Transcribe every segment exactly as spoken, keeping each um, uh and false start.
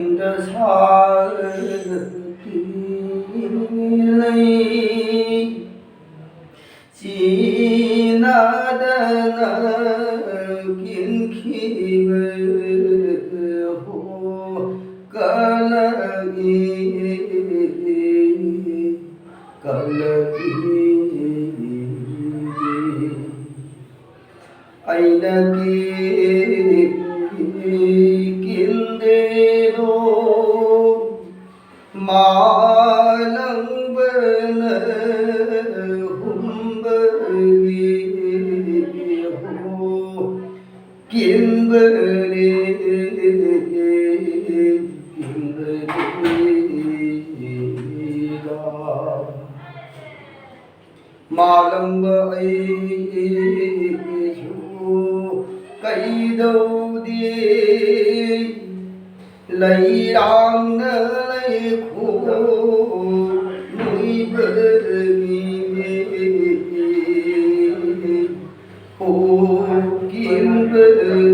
ꯁꯥꯔꯤ ꯂꯩ꯫ ꯆꯤꯅꯥꯗꯅ ꯀꯤꯟꯈꯤꯕ ꯍꯣ ꯀꯂꯛꯏ, ꯀꯂꯛꯏ꯫ ꯑꯩꯅ ꯀꯤ-, ꯀꯤꯟꯗꯦꯗꯣ ꯃꯥꯂꯪꯕꯅ ꯍꯨꯝꯕꯒꯤ ꯍꯣ ꯀꯤꯟꯕꯅꯦ, ꯀꯤꯟꯕꯅꯦ꯫ ꯃꯥꯂꯪꯕ ꯑꯩꯁꯨ ꯀꯩꯗꯧꯗꯦ ꯂꯩꯔꯥꯡꯅ ꯂꯩꯈꯣ ꯅꯣꯏꯕꯅꯤ꯫ ꯍꯣ ꯀꯤꯟꯕꯅꯤ,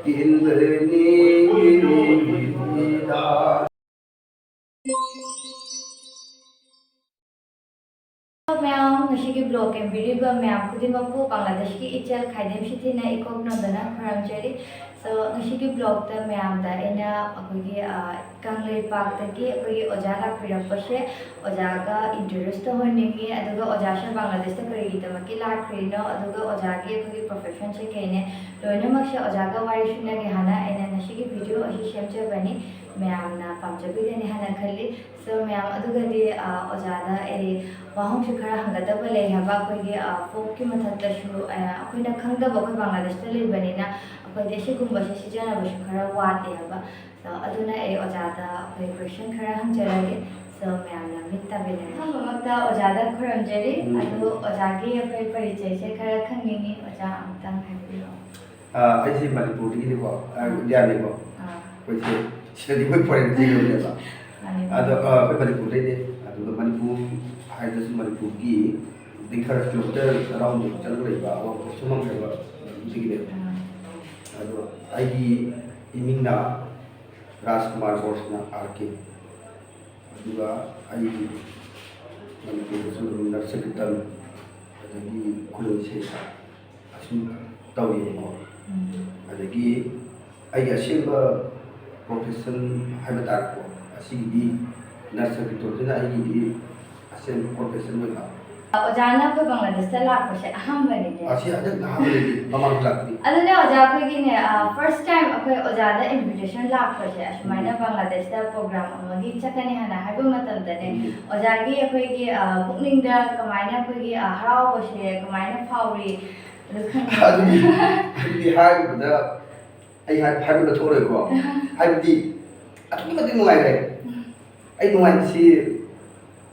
ꯀꯤꯟꯕꯅꯤ꯫ ꯃꯌꯥꯝ, ꯉꯁꯤꯒꯤ vlog ꯌꯦꯡꯕꯤꯔꯤꯕ ꯃꯌꯥꯝ ꯈꯨꯗꯤꯡꯃꯛꯄꯨ ꯕꯪꯒ꯭ꯂꯥꯗꯦꯁꯀꯤ ꯏꯆꯜ ꯈꯥꯏꯗꯦꯝ ꯁꯤꯊꯤꯅ ꯏꯀꯣꯛ ꯅꯣꯟꯗꯅ ꯈꯨꯔꯨꯝꯖꯔꯤ꯫ So, ꯉꯁꯤꯒꯤ vlogꯇ ꯃꯌꯥꯝꯗ ꯑꯩꯅ ꯑꯩꯈꯣꯏꯒꯤ, ꯑ, ꯀꯪꯂꯩꯄꯥꯛꯇꯒꯤ ꯑꯩꯈꯣꯏꯒꯤ ꯑꯣꯖꯥ ꯂꯥꯛꯄꯤꯔꯛꯄꯁꯦ, ꯑꯣꯖꯥꯒ introduce ꯇꯧꯍꯟꯅꯤꯡꯉꯤ, ꯑꯗꯨꯒ ꯑꯣꯖꯥꯁꯦ ꯕꯪꯒ꯭ꯂꯥꯗꯦꯁꯇ ꯀꯔꯤꯒꯤꯗꯃꯛꯀꯤ ꯂꯥꯛꯈ꯭ꯔꯤꯅꯣ, ꯑꯗꯨꯒ ꯑꯣꯖꯥꯒꯤ ꯑꯩꯈꯣꯏꯒꯤ professionꯁꯦ ꯀꯩꯅꯦ, ꯂꯣꯏꯅꯃꯛꯁꯦ ꯑꯣꯖꯥꯒ ꯋꯥꯔꯤ ꯁꯨꯅꯒꯦ ꯍꯥꯏꯅ ꯑꯩꯅ ꯉꯁꯤꯒꯤ video ꯑꯁꯤ ꯁꯦꯝꯖꯕꯅꯤ꯫ ꯃꯌꯥꯝꯅ ꯄꯥꯝꯖꯕꯤꯒꯅꯤ ꯍꯥꯏꯅ ꯈꯜꯂꯤ꯫ So, ꯃꯌꯥꯝ, ꯑꯗꯨꯒꯗꯤ, ꯑ, ꯑꯣꯖꯥꯗ ꯑꯩ ꯋꯥꯍꯪꯁꯨ ꯈꯔ ꯍꯪꯒꯗꯕ ꯂꯩ ꯍꯥꯏꯕ꯫ ꯑꯩꯈꯣꯏꯒꯤ, ꯑ, folkꯀꯤ ꯃꯊꯛꯇꯁꯨ, ꯑ, ꯑꯩꯈꯣꯏꯅ ꯈꯪꯗꯕ, ꯑꯩꯈꯣꯏ ꯕꯪꯒ꯭ꯂꯥꯗꯦꯁꯇ ꯂꯩꯕꯅꯤꯅ ꯑꯩꯈꯣꯏꯗꯤ ꯑꯁꯤꯒꯨꯝꯕꯁꯦ ꯁꯤꯖꯤꯟꯅꯕꯁꯨ ꯈꯔ ꯋꯥꯠꯂꯦ ꯍꯥꯏꯕ꯫ So, ꯑꯗꯨꯅ ꯑꯩ ꯑꯣꯖꯥꯗ ꯑꯩꯈꯣꯏ question ꯈꯔ ꯍꯪꯖꯔꯒꯦ꯫ So, ꯃꯌꯥꯝꯅ ꯃꯤꯠ ꯇꯥꯕꯤꯔꯒꯦ꯫ ꯑꯍꯥꯟꯕꯃꯛꯇ ꯑꯣꯖꯥꯗ ꯈꯨꯔꯨꯝꯖꯔꯤ꯫ ꯎꯝ꯫ ꯑꯗꯨ ꯑꯣꯖꯥꯒꯤ ꯑꯩꯈꯣꯏ ꯄꯔꯤꯆꯩꯁꯦ ꯈꯔ ꯈꯪꯅꯤꯡꯉꯤ, ꯑꯣꯖꯥ ꯑꯃꯨꯛꯇꯪ ꯍꯥꯏꯕꯤꯔꯛꯑꯣ꯫ ꯑꯥ, ꯑꯩꯁꯦ ꯃꯅꯤꯄꯨꯔꯗꯒꯤꯅꯤꯀꯣ, ꯑꯥ, ꯑꯥ꯫ ꯏꯟꯗꯤꯌꯥꯅꯤꯀꯣ꯫ ꯑꯥ꯫ ꯑꯩꯈꯣꯏꯁꯦ ꯁꯤꯗꯗꯤ ꯑꯩꯈꯣꯏ foreignꯗ ꯂꯩꯕꯅꯦꯕ꯫ ꯃꯥꯅꯤ, ꯃꯥꯅꯤ꯫ ꯑꯗꯣ, ꯑꯥ, ꯑꯩꯈꯣꯏ ꯃꯅꯤꯄꯨꯔꯗꯩꯅꯦ꯫ ꯑꯗꯨꯒ ꯃꯅꯤꯄꯨꯔ ꯍꯥꯏꯗ꯭ꯔꯁꯨ ꯃꯅꯤꯄꯨꯔꯒꯤ ꯑꯗꯩ ꯈꯔ kilometre around ꯆꯠꯂꯒ ꯂꯩꯕ ꯑꯋꯥꯡ ꯄꯣꯠꯁꯪꯕꯝ ꯍꯥꯏꯕ ꯃꯐꯝꯗꯒꯤꯅꯦꯕ꯫ ꯑꯥ꯫ ꯑꯗꯣ ꯑꯩꯒꯤ ꯏꯃꯤꯡꯅ ꯔꯥꯖꯀꯨꯃꯥꯔ ꯒꯣꯁꯅ, ꯑꯥꯔ ꯀꯦ꯫ ꯑꯗꯨꯒ ꯑꯩ ꯃꯅꯤꯄꯨꯔꯗꯁꯨ ꯑꯗꯨꯝ ꯅꯔꯁ ꯀꯤꯔꯇꯟ, ꯑꯗꯒꯤ ꯈꯨꯂꯦꯟ ꯏꯁꯩ ꯑꯁꯨꯝ ꯇꯧꯋꯦꯕꯀꯣ꯫ ꯑꯗꯒꯤ ꯑꯩꯒꯤ ꯑꯁꯦꯡꯕ ꯄ꯭ꯔꯣꯐꯦꯁꯟ ꯍꯥꯏꯕ ꯇꯥꯔꯦꯀꯣ, ꯑꯁꯤꯒꯤꯗꯤ ꯅꯔꯁ ꯀꯤꯔꯇꯟꯁꯤꯅ ꯑꯩꯒꯤꯗꯤ ꯑꯁꯦꯡꯕ ꯄ꯭ꯔꯣꯐꯦꯁꯟ ꯑꯣꯏꯕ꯫ ꯑꯣꯖꯥꯅ ꯑꯩꯈꯣꯏ ꯕꯪꯒ꯭ꯂꯥꯗꯦꯁꯇ ꯂꯥꯛꯄꯁꯦ ꯑꯍꯥꯟꯕꯅꯤꯅꯦ꯫ ꯑꯁꯤ ꯍꯟꯗꯛ ꯑꯍꯥꯟꯕꯅꯤꯗꯤ, ꯃꯃꯥꯡꯁꯨ ꯂꯥꯛꯇ꯭ꯔꯤ꯫ ꯑꯗꯨꯅꯦ ꯑꯣꯖꯥ, ꯑꯩꯈꯣꯏꯒꯤꯅꯦ, ꯑ, first time ꯑꯩꯈꯣꯏ ꯑꯣꯖꯥꯗ invitation ꯂꯥꯛꯄꯁꯦ, ꯑꯁꯨꯃꯥꯏꯅ ꯎꯝ꯫ ꯕꯪꯒ꯭ꯂꯥꯗꯦꯁꯇ program ꯑꯃꯒꯤ ꯆꯠꯀꯅꯤ ꯍꯥꯏꯅ ꯍꯥꯏꯕ ꯃꯇꯝꯗꯅꯦ, ꯎꯝ꯫ ꯑꯣꯖꯥꯒꯤ ꯑꯩꯈꯣꯏꯒꯤ, ꯑ, ꯄꯨꯛꯅꯤꯡꯗ ꯀꯃꯥꯏꯅ ꯑꯩꯈꯣꯏꯒꯤ, ꯑ, ꯍꯔꯥꯎꯕꯁꯦ ꯀꯃꯥꯏꯅ ꯐꯥꯎꯔꯤ? ꯑꯗꯨ ꯈꯪꯅꯤꯡꯉꯦ꯫ ꯑꯗꯨꯗꯤ, ꯑꯗꯨꯗꯤ ꯍꯥꯏꯔꯨꯕꯗ ꯑꯩ ꯍꯥꯏ-, ꯍꯥꯏꯕꯗ ꯊꯣꯛꯑꯔꯣꯏꯀꯣ꯫ ꯍꯥꯏꯕꯗꯤ ꯑꯗꯨꯛꯀꯤ ꯃꯇꯤꯛ ꯅꯨꯡꯉꯥꯏꯈ꯭ꯔꯦ꯫ ꯑꯩ ꯅꯨꯡꯉꯥꯏꯕꯁꯤ,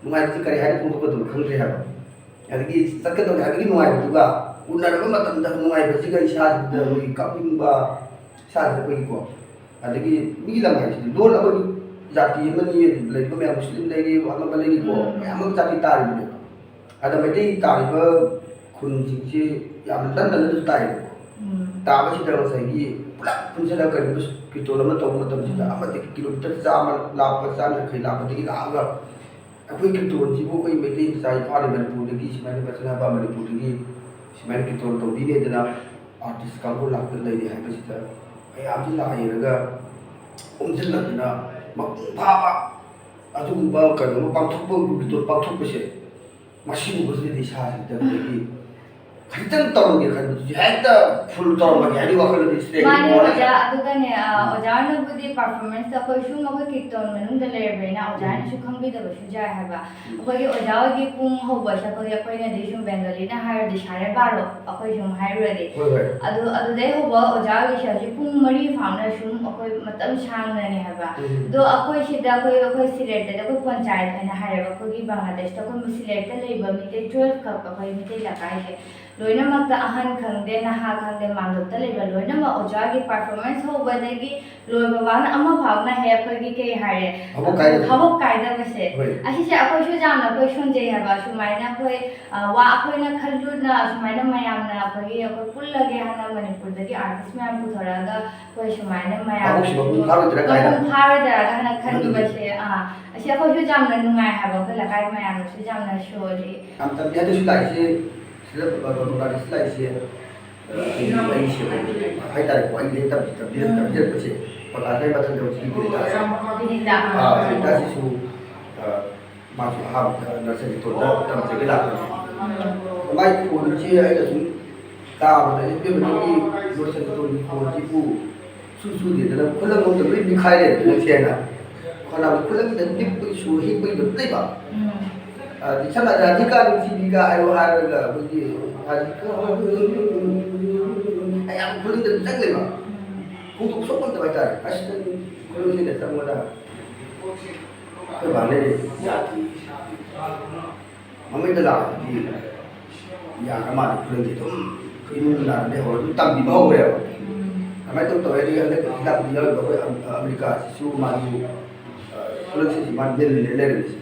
ꯅꯨꯡꯉꯥꯏꯕꯁꯤ ꯀꯔꯤ ꯍꯥꯏꯅ ꯐꯣꯡꯗꯣꯛꯀꯗꯕꯅꯣ ꯈꯪꯗ꯭ꯔꯦ ꯍꯥꯏꯕ꯫ ꯑꯗꯒꯤ ꯆꯠꯀꯗꯧꯔꯦ ꯍꯥꯏꯕꯒꯤ ꯅꯨꯡꯉꯥꯏꯕꯗꯨꯒ ꯎꯅꯔꯕ ꯃꯇꯝꯗ ꯅꯨꯡꯉꯥꯏꯕꯁꯤꯒ ꯏꯁꯥꯁꯤꯗ ꯑꯩꯈꯣꯏꯒꯤ ꯀꯞꯅꯤꯡꯕ, ꯏꯁꯥꯁꯤꯗ ꯑꯩꯈꯣꯏꯒꯤꯀꯣ꯫ ꯑꯗꯒꯤ ꯃꯤꯒꯤ ꯂꯝ ꯍꯥꯏꯁꯤꯗꯤ ꯂꯣꯟ ꯑꯃꯒꯤ ꯖꯥꯇꯤ ꯑꯃꯅꯤ, ꯂꯩꯔꯤꯕ ꯃꯌꯥꯝ ꯃꯨꯁꯂꯤꯝ ꯂꯩꯔꯤ, ꯑꯃ ꯑꯃ ꯂꯩꯔꯤꯀꯣ, ꯎꯝ꯫ ꯃꯌꯥꯝ ꯑꯃ ꯖꯥꯇꯤ ꯇꯥꯔꯤꯕꯅꯦꯕ꯫ ꯑꯗ ꯃꯩꯇꯩ ꯇꯥꯔꯤꯕ ꯈꯨꯟꯁꯤꯡꯁꯤ ꯌꯥꯝꯅ ꯂꯟꯅ ꯂꯟꯅꯁꯨ ꯇꯥꯏꯌꯦꯕꯀꯣ꯫ ꯎꯝ꯫ ꯇꯥꯕꯁꯤꯗ ꯉꯁꯥꯏꯒꯤ ꯄꯨꯂꯞ ꯄꯨꯟꯁꯤꯜꯂꯒ ꯀꯔꯤꯒꯨꯝꯕ ꯀꯤꯔꯇꯣꯟ ꯑꯃ ꯇꯧꯕ ꯃꯇꯝꯁꯤꯗ ꯎꯝ꯫ ꯑꯃꯗꯒꯤ ꯀꯤꯂꯣꯃꯤꯇꯔ ꯆꯥꯝꯃ ꯂꯥꯞꯄ, ꯆꯥꯝꯃ ꯌꯥꯡꯈꯩ ꯂꯥꯞꯄꯗꯒꯤ ꯂꯥꯛꯑꯒ ꯑꯩꯈꯣꯏ ꯀꯤꯔꯇꯣꯟꯁꯤꯕꯨ ꯑꯩꯈꯣꯏ ꯃꯩꯇꯩ ꯃꯆꯥ ꯏꯝꯐꯥꯜ ꯃꯅꯤꯄꯨꯔꯗꯒꯤ ꯁꯨꯃꯥꯏꯅ ꯐꯖꯅ ꯍꯥꯏꯕ ꯃꯅꯤꯄꯨꯔꯗꯒꯤ ꯁꯨꯃꯥꯏꯅ ꯀꯤꯔꯇꯣꯟ ꯇꯧꯕꯤꯅꯦꯗꯅ ꯑꯥꯔꯇꯤꯁ ꯀꯥꯡꯕꯨ ꯂꯥꯛꯇ ꯂꯩꯔꯦ ꯍꯥꯏꯕꯁꯤꯗ ꯃꯌꯥꯝꯁꯤ ꯂꯥꯛꯏꯔꯒ ꯑꯣꯝꯁꯤꯜꯂꯛꯇꯅ ꯃꯄꯨꯡ ꯐꯥꯕ ꯑꯗꯨꯒꯨꯝꯕ ꯀꯩꯅꯣ ꯑꯃ ꯄꯥꯡꯊꯣꯛꯄ, ꯀꯤꯔꯇꯣꯟ ꯄꯥꯡꯊꯣꯛꯄꯁꯦ ꯃꯁꯤ ꯎꯕꯁꯤꯗꯗꯤ ꯏꯁꯥꯁꯤꯗ ꯑꯩꯈꯣꯏꯒꯤ ꯈꯖꯤꯛꯇꯪ ꯇꯧꯔꯝꯒꯦ ꯈꯟꯕꯗꯨꯁꯨ ꯍꯦꯛꯇ full ꯇꯧꯔꯝꯃꯒꯦ ꯍꯥꯏꯕꯒꯤ ꯋꯥꯈꯜꯗꯗꯤ straight ꯃꯥꯅꯦ ꯊꯣꯛꯑꯦ꯫ ꯑꯣꯖꯥ, ꯑꯗꯨꯒꯅꯦ, ꯑ, ꯎꯝ꯫ ꯑꯣꯖꯥ ꯍꯣꯏꯅꯕꯨꯗꯤ performance ꯇ ꯑꯩꯈꯣꯏ ꯁꯨꯝ ꯑꯩꯈꯣꯏ ꯀꯤꯔꯇꯣꯟ ꯃꯅꯨꯡꯗ ꯂꯩꯔꯕꯅꯤꯅ ꯑꯣꯖꯥ ꯎꯝ꯫ ꯍꯣꯏꯅꯁꯨ ꯈꯪꯕꯤꯗꯕꯁꯨ ꯌꯥꯏ ꯍꯥꯏꯕ꯫ ꯎꯝ꯫ ꯑꯩꯈꯣꯏꯒꯤ ꯑꯣꯖꯥ ꯍꯣꯏꯒꯤ ꯄꯨꯡ ꯍꯧꯕꯁꯦ ꯑꯩꯈꯣꯏꯒꯤ, ꯑꯩꯈꯣꯏꯅꯗꯤ ꯁꯨꯝ ꯕꯦꯡꯒꯂꯤꯅ ꯍꯥꯏꯔꯗꯤ ꯁꯥꯔꯦ ꯕꯥꯔꯣ, ꯑꯩꯈꯣꯏ ꯁꯨꯝ ꯍꯥꯏꯔꯨꯔꯗꯤ꯫ ꯍꯣꯏ, ꯍꯣꯏ꯫ ꯑꯗꯨ, ꯑꯗꯨꯗꯩ ꯍꯧꯕ ꯑꯣꯖꯥ ꯍꯣꯏꯒꯤꯁꯦ ꯍꯧꯖꯤꯛ ꯄꯨꯡ ꯃꯔꯤ ꯐꯥꯎꯅ ꯁꯨꯝ ꯑꯩꯈꯣꯏ ꯃꯇꯝ ꯁꯥꯡꯅꯅꯦ ꯍꯥꯏꯕ꯫ ꯎꯝ꯫ ꯑꯗꯣ ꯑꯩꯈꯣꯏ ꯁꯤꯗ, ꯑꯩꯈꯣꯏ, ꯑꯩꯈꯣꯏ ꯁꯤꯂꯦꯠꯇꯗꯤ ꯑꯩꯈꯣꯏ ꯄꯟꯆꯥꯌꯠ ꯍꯥꯏꯅ ꯍꯥꯏꯔꯦꯕ, ꯑꯩꯈꯣꯏꯒꯤ ꯕꯪꯒ꯭ꯂꯥꯗꯦꯁꯇ ꯑꯩꯈꯣꯏ ꯁꯤꯂꯦꯠꯇ ꯂꯩꯕ ꯃꯤꯇꯩ twelve ꯈꯛ ꯑꯩꯈꯣꯏ ꯃꯤꯇꯩ ꯂꯩꯀꯥꯏꯁꯦ ꯂꯣꯏꯅꯃꯛꯇ ꯑꯍꯟ ꯈꯪꯗꯦ, ꯅꯍꯥ ꯈꯪꯗꯦ, ꯃꯥꯡꯂꯣꯞꯇ ꯂꯩꯕ ꯂꯣꯏꯅꯃꯛ ꯑꯣꯖꯥꯒꯤ performance ꯍꯧꯕꯗꯒꯤ ꯂꯣꯏꯕ ꯐꯥꯎꯅ ꯑꯃ ꯐꯥꯎꯅ ꯍꯦꯛ ꯑꯩꯈꯣꯏꯒꯤ ꯀꯩ ꯍꯥꯏꯔꯦ, ꯊꯕꯛ ꯀꯥꯏꯗꯕ꯫ ꯊꯕꯛ ꯀꯥꯏꯗꯕꯁꯦ꯫ ꯍꯣꯏ꯫ ꯑꯁꯤꯁꯦ ꯑꯩꯈꯣꯏꯁꯨ ꯌꯥꯝꯅ ꯑꯩꯈꯣꯏ ꯁꯣꯟꯖꯩ ꯍꯥꯏꯕ꯫ ꯁꯨꯃꯥꯏꯅ ꯑꯩꯈꯣꯏ, ꯑ, ꯋꯥ ꯑꯩꯈꯣꯏꯅ ꯈꯜꯂꯨꯅ ꯑꯁꯨꯃꯥꯏꯅ ꯃꯌꯥꯝꯅ ꯑꯩꯈꯣꯏꯒꯤ, ꯑꯩꯈꯣꯏ ꯄꯨꯜꯂꯒꯦ ꯍꯥꯏꯅ ꯃꯅꯤꯄꯨꯔꯗꯒꯤ artist ꯃꯌꯥꯝ ꯄꯨꯊꯣꯔꯛꯑꯒ ꯑꯩꯈꯣꯏ ꯁꯨꯃꯥꯏꯅ ꯃꯌꯥꯝ ꯊꯕꯛꯁꯤ ꯃꯄꯨꯡ ꯐꯥꯔꯣꯏꯗ꯭ꯔꯥ ꯀꯥꯏꯅ꯫ ꯃꯄꯨꯡ ꯐꯥꯔꯣꯏꯗ꯭ꯔꯥ ꯍꯥꯏꯅ ꯈꯟꯈꯤꯕꯁꯦ, ꯑꯥ, ꯑꯁꯤ ꯑꯩꯈꯣꯏꯁꯨ ꯌꯥꯝꯅ ꯅꯨꯡꯉꯥꯏ ꯍꯥꯏꯕ, ꯑꯩꯈꯣꯏ ꯂꯩꯀꯥꯏ ꯃꯌꯥꯝꯅꯁꯨ ꯌꯥꯝꯅ ꯁꯣꯜꯂꯤ꯫ ꯌꯥꯝ ꯇꯝꯕꯤ ꯍꯟꯗꯛꯁꯨ ꯂꯥꯛꯏꯁꯦ꯫ ꯁꯤꯗ ꯄ꯭ꯔꯣꯒ꯭ꯔꯥꯝꯁꯤ ꯂꯥꯛꯏꯁꯦ, ꯑ, ꯑꯩ, ꯑꯩꯁꯦ ꯍꯥꯏꯇꯥꯔꯦꯀꯣ, ꯑꯩ ꯂꯥꯏꯔꯤꯛ ꯇꯝ-, ꯇꯝꯕꯤꯔꯛ-, ꯇꯝꯕꯤꯔꯛꯄꯁꯦ, ꯑꯣꯖꯥ ꯂꯩ ꯃꯊꯪꯗ ꯍꯧꯖꯤꯛꯀꯤ ꯕꯤꯅꯤꯇꯥꯁꯦ꯫ ꯕꯤꯅꯤꯇꯥ꯫ ꯑ, ꯕꯤꯅꯤꯇꯥꯁꯤꯁꯨ, ꯑ, ꯃꯥꯁꯨ ꯑꯍꯥꯟꯕꯗ ꯅꯔꯁꯔꯤ ꯇꯣꯟꯗ ꯇꯝꯖꯒꯦ ꯂꯥꯛꯄꯅꯦ꯫ ꯃꯥꯏ ꯈꯣꯟꯁꯤ ꯑꯩꯅ ꯁꯨꯝ ꯇꯥꯕꯗ, ꯏꯕꯦꯝꯃ ꯅꯪꯒꯤ ꯅꯔꯁꯔꯤ ꯇꯣꯟꯒꯤ ꯈꯣꯟꯁꯤꯕꯨ ꯁꯨ ꯁꯨꯗꯦꯗꯅ ꯈꯨꯂꯪ ꯑꯃꯗ ꯂꯣꯏ ꯅꯤꯛꯈꯥꯏꯔꯦ ꯅꯪꯁꯦ ꯍꯥꯏꯅ꯫ ꯈꯣꯟꯅꯥꯗ ꯈꯨꯂꯪꯗ ꯅꯤꯛꯄꯒꯤ ꯁꯨꯔ ꯍꯤꯛꯄꯒꯤ ꯑꯗꯨꯝ ꯂꯩꯕ꯫ ꯎꯝ꯫ ꯑꯗꯤ ꯁꯝꯅ ꯍꯥꯏꯔꯕꯗ ꯔꯥꯙꯤꯀꯥ ꯅꯨꯡꯁꯤꯕꯤꯒ ꯍꯥꯏꯌꯣ ꯍꯥꯏꯔꯒ ꯑꯩꯈꯣꯏꯒꯤ ꯔꯥꯙꯤꯀꯥ ꯌꯥꯝ ꯈꯨꯂꯪꯗ ꯑꯗꯨꯝ ꯆꯪ ꯂꯩꯕ꯫ ꯎꯝ꯫ ꯐꯣꯡꯗꯣꯛ ꯁꯣꯛꯉꯝꯗꯕ ꯍꯥꯏꯇꯥꯔꯦ꯫ ꯑꯁ ꯅꯪ ꯈꯨꯂꯪꯁꯤꯗ ꯆꯪꯕꯗ ꯑꯩꯈꯣꯏ ꯕꯥꯅ ꯌꯥꯗꯦ꯫ ꯃꯃꯤꯠꯇ ꯂꯥꯛꯄꯗꯤ ꯌꯥꯔ ꯃꯥꯜꯂꯦ, ꯈꯨꯂꯪꯁꯦ ꯑꯗꯨꯝ ꯏꯃꯨꯡ ꯅꯥꯔꯗꯤ ꯍꯧꯔ ꯑꯗꯨꯝ ꯇꯝꯕꯤꯕ ꯍꯧꯔꯦꯕ꯫ ꯑꯗꯨꯃꯥꯏꯅ ꯇꯧ ꯇꯧꯔꯦ꯫ ꯑꯗꯒꯤ ꯍꯟꯗꯛ ꯍꯤꯗꯥꯛ ꯌꯥꯎꯔꯤꯕ ꯑꯩꯈꯣꯏ ꯑꯝ-, ꯑꯃꯦꯔꯤꯀꯥꯁꯤꯁꯨ ꯃꯥꯁꯨ, ꯑ, ꯈꯨꯂꯪꯁꯤꯁꯨ ꯃꯥ ꯃꯤꯜꯂꯦ ꯂꯩꯔꯝꯃꯤꯁꯦ꯫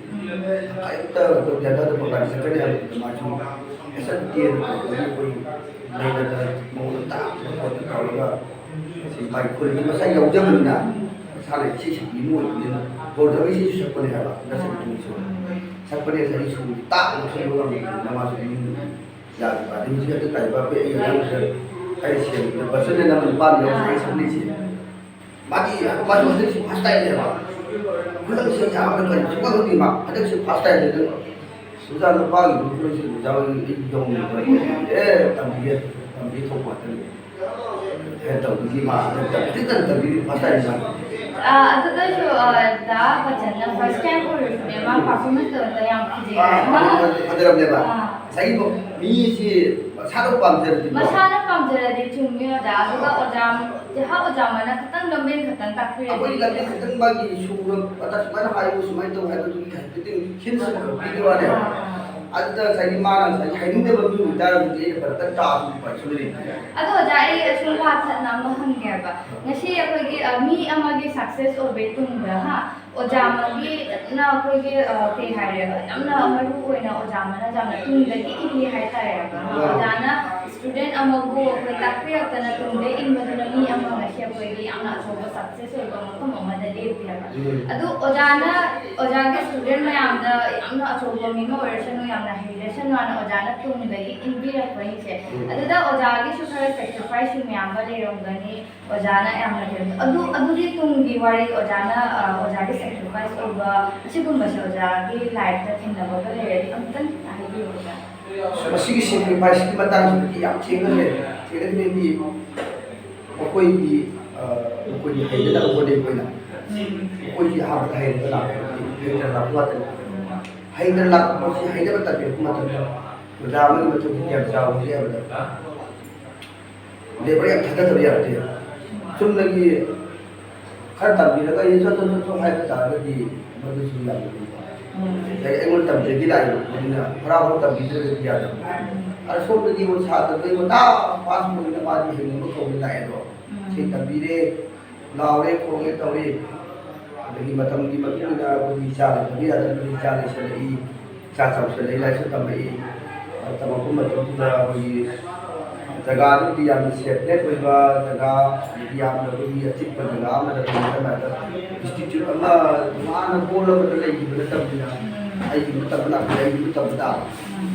ꯀꯔꯤꯝꯇ ꯒ꯭ꯌꯥꯟ ꯇꯥꯗꯕ ꯃꯄꯥꯟ ꯆꯠꯀꯅꯤ ꯍꯥꯏꯕꯗꯨꯗ ꯃꯥꯁꯨ ꯑꯦꯁ ꯑꯦꯟ ꯇꯤ ꯑꯦꯅ ꯇꯧꯕꯒꯤ ꯑꯩꯈꯣꯏ ꯂꯩꯔꯒ ꯃꯉꯣꯟꯗ ꯇꯥꯛꯄ ꯈꯣꯠꯄ ꯇꯧꯔꯒ ꯁꯤ ꯃꯥꯒꯤ ꯈꯨꯜꯒꯤ ꯃꯁꯛ ꯌꯥꯎꯖꯕꯅꯤꯅ ꯃꯁꯥꯅ ꯏꯁꯩ ꯁꯛꯄꯤ ꯑꯃ ꯑꯣꯏꯕꯅꯤꯅ ꯕꯣꯔꯗꯔꯒꯤ ꯏꯁꯩꯁꯨ ꯁꯛꯄꯅꯦ ꯍꯥꯏꯕ ꯅꯔꯁꯔꯤꯗꯨꯅꯁꯨ꯫ ꯁꯛꯄꯅꯦ ꯉꯁꯥꯏꯒꯤ ꯁꯨꯔ ꯇꯥꯛ ꯂꯧꯁꯤꯟꯕ ꯉꯝꯗꯅ ꯃꯥꯁꯨ ꯃꯤ ꯌꯥꯗꯕ꯫ ꯑꯗꯩ ꯍꯧꯖꯤꯛ ꯍꯟꯗꯛ ꯂꯥꯛꯏꯕ ꯑꯩꯈꯣꯏ ꯑꯩ ꯑꯉꯥꯡꯁꯤꯗ ꯑꯩ ꯁꯦꯝꯕꯗ ꯕꯁꯟꯅ ꯅꯝꯕ ꯅꯨꯄꯥ ꯑꯃ ꯌꯥꯎꯔꯤ ꯑꯩ ꯁꯛꯂꯤꯁꯦ꯫ ꯃꯥꯗꯤ ꯃꯥꯁꯨ ꯍꯟꯗꯛꯁꯤ ꯐꯥꯔꯁ ꯇꯥꯏꯝꯅꯦꯕ꯫ ꯈꯨꯂꯪꯁꯦ ꯌꯥꯝꯅ ꯀꯔꯤ ꯁꯨꯡꯈꯪ ꯈꯪꯗꯦ ꯃꯥ꯫ ꯍꯟꯗꯛꯁꯤ ꯐꯥꯔꯁ ꯇꯥꯏꯝꯅꯦ ꯑꯗꯨ ꯑꯣꯖꯥ ꯅꯨꯄꯥꯒꯤ ꯈꯨꯂꯪꯁꯤ ꯑꯣꯖꯥ ꯍꯣꯏ ꯑꯩ ꯌꯧꯅꯤꯡꯕ ꯑꯦ ꯇꯝꯕꯤꯒꯦ ꯇꯝꯕꯤꯒꯦ ꯊꯣꯛꯄ ꯉꯥꯛꯇꯅꯤ꯫ ꯍꯦꯟ ꯇꯧꯕꯒꯤ ꯃꯥ ꯍꯟꯗꯛ ꯇꯝꯕꯤꯗꯤ ꯀꯟꯅ ꯇꯝꯕꯤꯔꯤ ꯐꯥꯔꯁ ꯇꯥꯏꯝ ꯃꯥ꯫ ꯑ, ꯑꯗꯨꯗꯁꯨ, ꯑ, ꯗꯥ ꯕꯆꯟꯅ first time ꯑꯣꯏꯔꯁꯨꯅꯦ, ꯃꯥ performance ꯇꯧꯕꯗ ꯌꯥꯝ ꯐꯖꯩ ꯍꯥꯏ꯫ ꯐꯖꯔꯝꯅꯦꯕ꯫ ꯑꯥ꯫ ꯉꯁꯥꯏꯒꯤ ꯃꯤꯁꯤ ꯃꯁꯥꯅ ꯄꯥꯝꯖꯔꯗꯤꯀꯣ꯫ ꯃꯁꯥꯅ ꯄꯥꯝꯖꯔꯗꯤ ꯆꯨꯝꯃꯤ ꯑꯣꯖꯥ, ꯑꯗꯨꯒ ꯑꯣꯖꯥ, ꯖꯍꯥ ꯑꯣꯖꯥ ꯑꯃꯅ ꯈꯤꯇꯪ ꯂꯝꯕꯦꯟ ꯈꯛꯇꯪ ꯇꯥꯛꯄꯤꯔꯗꯤ꯫ ꯑꯩꯈꯣꯏ ꯂꯝꯕꯦꯟ ꯈꯛꯇꯪ ꯃꯥꯒꯤ ꯁꯨꯔ ꯑꯗ ꯁꯨꯃꯥꯏꯅ ꯍꯥꯏꯌꯨ, ꯁꯨꯃꯥꯏꯅ ꯇꯧ ꯍꯥꯏꯕꯗꯨꯒꯤ ꯍꯥꯏꯐꯦꯠꯇꯪ hints ꯑꯃꯈꯛ ꯄꯤꯕ ꯋꯥꯅꯦ꯫ ꯑꯥ, ꯑꯥ꯫ ꯑꯗꯨꯗ ꯉꯁꯥꯏꯒꯤ ꯃꯥꯅ ꯉꯁꯥꯏꯒꯤ ꯍꯥꯏꯅꯤꯡꯗꯕ ꯃꯤ ꯑꯣꯏꯇꯥꯔꯒꯗꯤ ꯑꯩꯅ ꯐꯔꯛꯇ ꯇꯥꯕ ꯎꯄꯥꯏ ꯁꯨꯡꯂꯩ ꯂꯩꯇꯦ꯫ ꯑꯗꯣ ꯑꯣꯖꯥ, ꯑꯩ ꯑꯁꯨꯝ ꯂꯥꯞꯊꯠꯅ ꯑꯃ ꯍꯪꯒꯦꯕ꯫ ꯉꯁꯤ ꯑꯩꯈꯣꯏꯒꯤ, ꯑ, ꯃꯤ ꯑꯃꯒꯤ ꯁꯛꯁꯦꯁ ꯑꯣꯏꯕꯩ ꯇꯨꯡꯗ, ꯍꯥ, ꯑꯣꯖꯥ ꯑꯃꯒꯤ ꯌꯥꯝꯅ ꯑꯩꯈꯣꯏꯒꯤ, ꯑ, ꯀꯩ ꯍꯥꯏꯔꯦꯕ, ꯌꯥꯝꯅ ꯃꯔꯨ ꯑꯣꯏꯅ ꯑꯣꯖꯥ ꯑꯃꯅ ꯌꯥꯝꯅ ꯇꯨꯡꯗꯒꯤ ꯏꯜꯂꯤ ꯍꯥꯏꯇꯥꯔꯦꯕ, ꯍꯥ꯫ ꯎꯝ꯫ ꯑꯣꯖꯥꯅ ꯁ꯭ꯇꯨꯗꯦꯟꯠ ꯑꯃꯕꯨ ꯑꯩꯈꯣꯏ ꯇꯥꯛꯄꯤꯔꯛꯇꯅ ꯇꯨꯡꯗ ꯏꯟꯕꯗꯨꯅ ꯃꯤ ꯑꯃ ꯉꯁꯤ ꯑꯩꯈꯣꯏꯒꯤ ꯌꯥꯝꯅ ꯑꯆꯧꯕ ꯁꯛꯁꯦꯁ ꯑꯣꯏꯕ ꯃꯐꯝ ꯑꯃꯗ ꯂꯦꯞꯄꯤ ꯍꯥꯏꯕ꯫ ꯎꯝ꯫ ꯑꯗꯨ ꯑꯣꯖꯥꯅ, ꯑꯣꯖꯥꯒꯤ ꯁ꯭ꯇꯨꯗꯦꯟꯠ ꯃꯌꯥꯝꯗ ꯌꯥꯝꯅ ꯑꯆꯧꯕ ꯃꯤ ꯑꯃ ꯑꯣꯏꯔꯁꯅꯨ, ꯌꯥꯝꯅ ꯍꯩꯔꯁꯅꯨ ꯍꯥꯏꯅ ꯑꯣꯖꯥꯅ ꯇꯨꯡꯗꯒꯤ ꯏꯟꯕꯤꯔꯛꯄꯅꯤꯁꯦ꯫ ꯎꯝ꯫ ꯑꯗꯨꯗ ꯑꯣꯖꯥꯒꯤꯁꯨ ꯈꯔ ꯁꯦꯀ꯭ꯔꯤꯐꯥꯏꯁ ꯃꯌꯥꯝ ꯑꯃ ꯂꯩꯔꯝꯒꯅꯤ꯫ ꯑꯣꯖꯥꯅ ꯌꯥꯝꯅ ꯀꯩꯅꯣ, ꯑꯗꯨ, ꯑꯗꯨꯒꯤ ꯇꯨꯡꯒꯤ ꯋꯥꯔꯤ ꯑꯣꯖꯥꯅ, ꯑ, ꯑꯣꯖꯥꯒꯤ ꯁꯦꯀ꯭ꯔꯤꯐꯥꯏꯁ ꯑꯣꯏꯕ ꯑꯁꯤꯒꯨꯝꯕꯁꯦ ꯑꯣꯖꯥꯒꯤ ꯂꯥꯏꯐꯇ ꯊꯦꯡꯅꯕꯒ ꯂꯩꯔꯗꯤ ꯑꯃꯨꯛꯇꯪ ꯍꯥꯏꯕꯤꯌꯨ ꯑꯣꯖꯥ꯫ ꯃꯁꯤꯒꯤ ꯁꯦꯀ꯭ꯔꯤꯐꯥꯏꯁꯀꯤ ꯃꯇꯥꯡꯁꯤꯗꯤ ꯌꯥꯝ ꯊꯦꯡꯅꯈ꯭ꯔꯦ꯫ ꯊꯦꯡꯅꯈ꯭ꯔꯦꯗꯤ ꯃꯈꯣꯏꯒꯤ, ꯑ, ꯃꯈꯣꯏꯒꯤ ꯍꯩꯅꯅꯕ ꯍꯣꯠꯅꯩ ꯑꯩꯈꯣꯏꯅ꯫ ꯎꯝ꯫ ꯃꯈꯣꯏꯒꯤ ꯑꯍꯥꯟꯕꯗ ꯍꯩꯔꯒ ꯂꯥꯛꯄꯗꯤ ꯍꯩꯇꯅ ꯂꯥꯛꯄ ꯉꯥꯛꯇꯅꯤ꯫ ꯎꯝ꯫ ꯍꯩꯇꯅ ꯂꯥꯛꯄ ꯄꯣꯠꯁꯤ ꯍꯩꯅꯕ ꯇꯝꯕꯤꯔꯛꯄ ꯃꯇꯝꯗ ꯑꯣꯖꯥ ꯑꯃꯒꯤ ꯃꯊꯧꯗꯤ ꯀꯌꯥꯝ ꯆꯥꯎꯒꯦ ꯍꯥꯏꯕꯗ ꯂꯦꯕꯔ ꯌꯥꯝ ꯊꯥꯗꯗꯕ ꯌꯥꯔꯛꯇꯦ꯫ ꯆꯨꯝꯅꯒꯤ ꯈꯔ ꯇꯝꯕꯤꯔꯒ ꯑꯩ ꯆꯠ, ꯆꯠ, ꯆꯠ, ꯆꯠ ꯍꯥꯏꯕ ꯇꯥꯔꯒꯗꯤ ꯃꯗꯨꯁꯨ ꯌꯥꯝꯅ ꯂꯨꯕ꯫ ꯎꯝ꯫ ꯑꯗꯩ ꯑꯩꯉꯣꯟꯗ ꯇꯝꯖꯒꯦ ꯂꯥꯛꯏꯕꯅꯤꯅ ꯍꯔꯥꯎ ꯍꯔꯥꯎ ꯇꯝꯕꯤꯗ꯭ꯔꯒꯗꯤ ꯌꯥꯗꯕ꯫ ꯎꯝ꯫ ꯑꯗ ꯁꯣꯝꯗꯗꯤ ꯃꯣꯏ ꯁꯥꯇ꯭ꯔꯗꯣ ꯑꯩꯉꯣꯟꯗ ꯄꯥꯁ ꯑꯣꯏꯅ ꯃꯥꯗꯤ ꯍꯩꯅꯤꯡꯕ ꯀꯧꯕ ꯂꯥꯛꯑꯦ ꯑꯗꯣ꯫ ꯎꯝ꯫ ꯏꯁꯩ ꯇꯝꯕꯤꯔꯦ, ꯂꯥꯎꯔꯦ, ꯈꯣꯡꯉꯦ ꯇꯧꯔꯦ꯫ ꯑꯗꯒꯤ ꯃꯇꯝꯒꯤ ꯃꯇꯨꯡ ꯏꯟꯅ ꯑꯩꯈꯣꯏꯒꯤ ꯏꯆꯥ ꯂꯩꯇꯕ ꯌꯥꯗꯕꯅꯤꯅ ꯏꯆꯥ ꯂꯩꯁꯜꯂꯛꯏ꯫ ꯏꯆꯥ ꯆꯥꯎꯁꯜꯂꯛꯏ, ꯂꯥꯏꯔꯤꯛꯁꯨ ꯇꯝꯃꯛꯏ꯫ ꯇꯝꯃꯛꯄ ꯃꯇꯝꯗꯨꯗ ꯑꯩꯈꯣꯏꯒꯤ ꯖꯒꯥꯗꯨꯕꯨꯗꯤ ꯌꯥꯝꯅ ꯁꯦꯄꯔꯦꯠ ꯑꯣꯏꯕ ꯖꯒꯥ, ꯑꯗꯒꯤ ꯌꯥꯝꯅ ꯑꯩꯈꯣꯏꯒꯤ ꯑꯆꯤꯛꯄ ꯖꯒꯥ ꯑꯃꯗ ꯇꯝꯕ ꯃꯇꯝꯗ ꯏꯟꯁꯇꯤꯇ꯭ꯌꯨꯠ ꯑꯃ ꯇꯣꯉꯥꯟꯅ ꯍꯣꯜ ꯑꯃꯗ ꯂꯩꯈꯤꯕ ꯅꯠꯇꯕꯅꯤꯅ, ꯎꯝ꯫ ꯑꯩꯒꯤ ꯃꯇꯝꯗ ꯂꯥꯛꯄꯗ ꯑꯩꯒꯤ ꯃꯇꯝꯗ ꯇꯥꯕ꯫ ꯎꯝ꯫